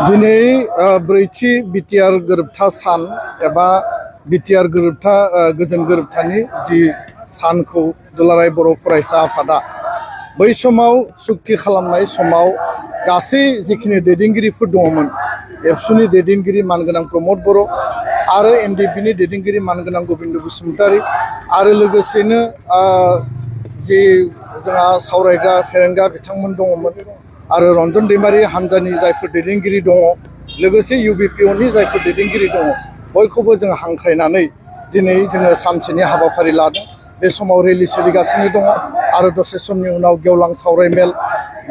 दिनै ब्रैथि बिटिआर गोरोबथा सान एबा बिटिआर गोरोबथा गोजोन गोरोबथानि जि सानखौ दुलाराय बर' फरायसा आफादा बै समाव सुक्ति खालामनाय समाव गासै जिखिनि दैदेनगिरिफोर दङमोन एबसुनि दैदेनगिरि मानगोनां प्रमद बर' आरो एनडिएफबिनि दैदेनगिरि मानगोनां गबिन्द बसुमतारी आरो लोगोसेनो जि जोंहा सावरायग्रा फेरेंगा बिथांमोन दङमोन आरो रन्जन दैमारि हान्जानि जायफोर दैदेनगिरि दङ लोगोसे इउबिपिअनि जायफोर दैदेनगिरि दङ बयखौबो जों हांख्रायनानै दिनै जोङो सानसेनि हाबाफारि लादों। बे समाव रेलि सोलिगासिनो दङ आरो दसे समनि उनाव गेवलां सावरायमेल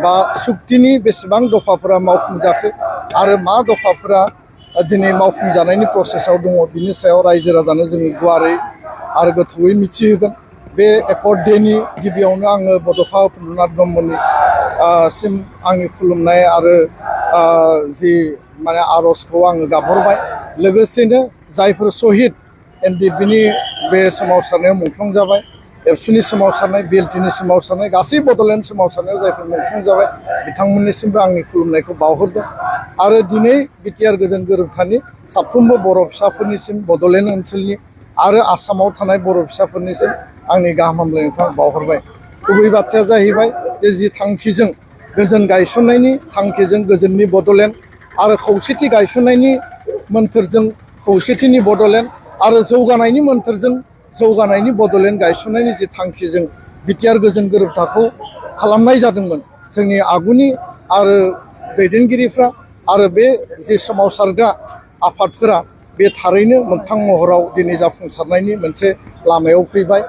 बा सुक्तिनि बेसेबां दफाफोरा मावफुंजाखो आरो मा दफाफोरा दिनै मावफुंजानायनि प्रसेसआव दङ बिनि सायाव रायजो राजानो जोङो गुवारै आरो गोथौयै मिथिहोगोन। बे एकर्ड डेनि गिबियावनो आङो बड'फा उपेन्द्रनाथ ब्रह्मनि सिम आंनि खुलुमनाय आरो जि माने आर'जखौ आङो गाबहरबाय। लोगोसेनो जायफोर शहीद एनडिएफबिनि बे सोमावसारनायाव मुंख्लं जाबाय एबसुनि सोमावसारनाय बिएलटिनि सोमावसारनाय गासै बड'लेण्ड सोमावसारनायाव जायफोर मुंख्लं जाबाय बिथांमोननिसिमबो आंनि खुलुमनायखौ बावहरदों आरो दिनै बिटिआर गोजोन गोरोबथानि साफ्रोमबो बर' फिसाफोरनिसिम बड'लेण्ड ओनसोलनि आरो आसामाव थानाय बर' फिसाफोरनिसिम आंनि गाहाम हामलायनायखौ आं बावहरबाय। गुबै बाथ्राया जाहैबाय जे जि थांखिजों गोजोन गायसननायनि थांखिजों गोजोननि बड'लेण्ड आरो खौसेथि गायसननायनि मोन्थोरजों खौसेथिनि बड'लेण्ड आरो जौगानायनि मोन्थोरजों जौगानायनि बड'लेण्ड गायसननायनि जि थांखिजों बिटिआर गोजोन गोरोबथाखौ खालामनाय जादोंमोन जोंनि आगुनि आरो दैदेनगिरिफ्रा आरो बे जि सोमावसारग्रा आफादफोरा बे थारैनो मोगथां महराव दिनै जाफुंसारनायनि मोनसे लामायाव फैबाय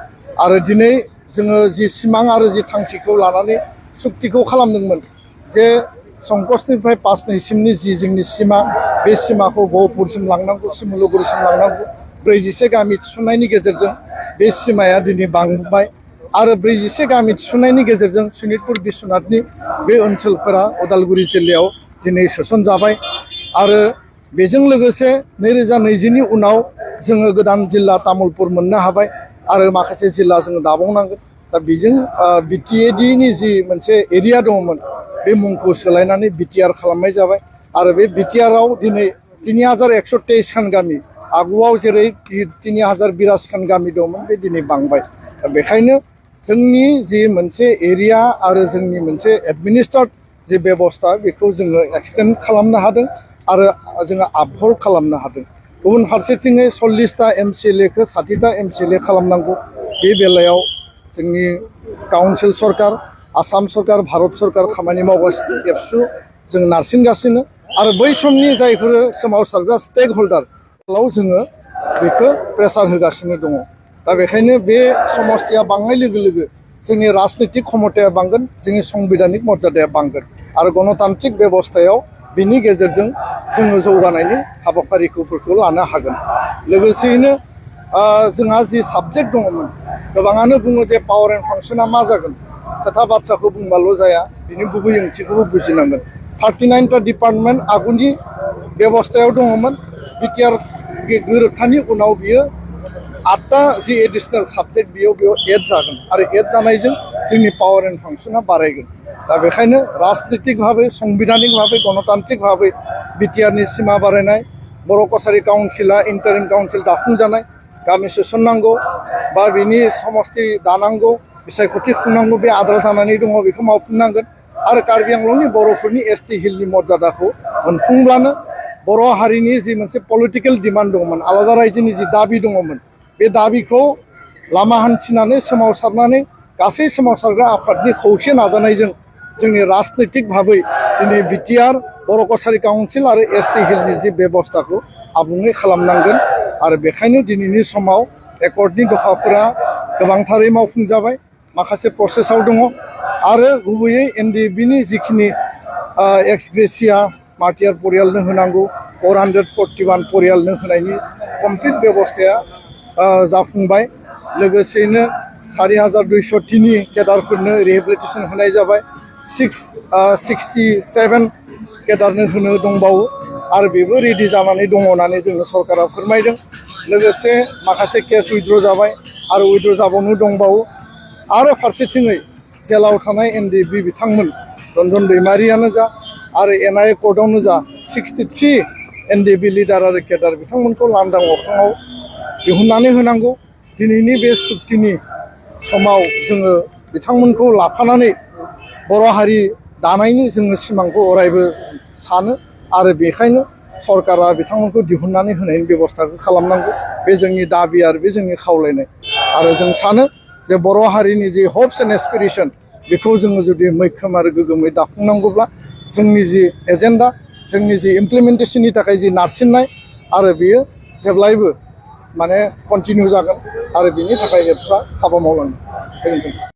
आरो दिनै जोङो जि सिमां आरो जि थांखिखौ लानानै सुक्तिखौ खालामदोंमोन जे संकसनिफ्राय पासनैसिमनि जि जोंनि सिमा बे सिमाखौ गहपुरसिम लांनांगौ सिमुलुगुरिसिम लांनांगौ 41 गामि थिसननायनि गेजेरजों बे सिमाया दिनै बांबाय आरो 41 गामि थिसननायनि गेजेरजों सनितपुर बिश्वनाथनि बे ओनसोलफोरा उदालगुरि जिल्लायाव दिनै सोसनजाबाय आरो बेजों लोगोसे 2020नि उनाव जोङो गोदान जिल्ला तामुलपुर मोननो हाबाय आरो माखासे जिल्ला जोङो दाबावनांगोन। दा बेजों बिटिएडिनि जि मोनसे एरिया दङमोन बे मुंखौ सोलायनानै बिटिआर खालामनाय जाबाय आरो बे बिटिआरआव दिनै 3123 खान गामि आगुआव जेरै 3082 खान गामि दंमोन बे दिनै बांबाय। दा बेखायनो जोंनि जि मोनसे एरिया आरो जोंनि मोनसे एडमिनिस्ट्रेट जि बेबस्था बेखौ जोङो एक्सटेन्ड खालामनो हादों आरो जोङो आपहल्ड खालामनो हादों। गुबुन फारसेथिङै 40टा एमसिएलएखौ 60टा एमसिएलए खालामनांगौ बे बेलायाव जोंनि काउन्सिल सरकार आसाम सरकार भारत सरकार खामानि मावगासिनो एबसु जों नारसिनगासिनो आरो बै समनि जायफोर सोमावसारग्रा स्टेक हल्डाराव जोङो बेखौ प्रेसार होगासिनो दङ। दा बेखायनो बे समस्थिया बांनाय लोगो लोगो जोंनि राजनितिक क्षमताया बांगोन जोंनि संबिधानिक मर्यादाया बांगोन आरो गणतान्त्रिक बेबस्थायाव बिनि गेजेरजों जोङो जौगानायनि हाबाफारिफोरखौ लानो हागोन। लोगोसेयैनो जोंहा जि साबजेक्ट दङमोन गोबाङानो बुङो जे पावार एन्ड फांसना मा जागोन खोथा बाथ्राखौ बुंबाल' जाया बिनि गुबै ओंथिखौबो बुजिनांगोन। 39टा डिपार्टमेन्ट आगुनि बेबस्थायाव दङमोन बिटिआर गोरोबथानि उनाव बियो 8टा जि एडिसनेल साबजेक्ट बेयाव एड जागोन आरो एड जानायजों जोंनि पावार एन्ड फांसना बारायगोन। दा बेखायनो राजनितिक भाबै संबिधानिक भाबै गणतान्त्रिक भाबै बिटिआरनि सिमा बारायनाय बर' कसारि काउन्सिला इन्टारिम काउन्सिल दाफुंजानाय गामि सोसननांगौ बा बिनि समस्ति दानांगौ बिसायख'थि खुंनांगौ बे आद्रा जानानै दङ बेखौ मावफुंनांगोन आरो कार्बि आंलंनि बर'फोरनि एसटि हिलनि मर्यादाखौ मोनफुंब्लानो बर' हारिनि जि मोनसे पलिटिकेल डिमान्ड दङमोन आलादा रायजोनि जि दाबि दङमोन बे दाबिखौ लामा हान्थिनानै सोमावसारनानै गासै सोमावसारग्रा आफादनि खौसे नाजानायजों जोंनि राजनैतिक भाबै दिनै बिटिआर बर' कसारि काउन्सिल आरो एसटि हिलनि जि बेबस्थाखौ आबुङै खालामनांगोन आरो बेखायनो दिनैनि समाव एकर्डनि दफाफोरा गोबांथारै मावफुंजाबाय माखासे प्रसेसआव दङ आरो गुबैयै एनडिएफबिनि जिखिनि एक्स ग्रेसिया मार्टियार परियालनो होनांगौ 441 परियालनो होनायनि कमप्लिट बेबस्थाया जाफुंबाय। लोगोसेयैनो 4203 केडारफोरनो रिहेबिलिटेसन होनाय जाबाय 667 केडारनो होनो दंबावो आरो बेबो रेडि जानानै दङ होननानै जोंनो सरकारा फोरमायदों। लोगोसे माखासे केस उइथड्र जाबाय आरो उइथड्र जाबावनो दंबावो आरो फारसेथिङै जेलाव थानाय एनडिएफबि बिथांमोन रन्जन दैमारियानो जा आरो एनआइए कर्टआवनो जा 63 एनडिएफबि लिडार आरो केडार बिथांमोनखौ लांदां अख्राङाव दिहुननानै होनांगौ। दिनैनि बे सुक्तिनि समाव जोङो बिथांमोनखौ लाफानानै बर' हारि दानायनि जोङो सिमांखौ अरायबो सानो आरो बेखायनो सरकारा बिथांमोनखौ दिहुननानै होनायनि बेबस्थाखौ खालामनांगौ। बे जोंनि दाबि आरो बे जोंनि खावलायनाय। आरो जों सानो जे बर' हारिनि जि हप्स एन्ड एसपिरेसन बेखौ जोङो जुदि मैखोम आरो गोगोमै दाफुंनांगौब्ला जोंनि जि एजेन्डा जोंनि जि इमप्लिमेन्टेसननि थाखाय जि नारसिननाय आरो बेयो जेब्लायबो माने कन्टिनिउ जागोन आरो बिनि थाखाय एबसुआ हाबा मावलांगोन। गोजोन्थों।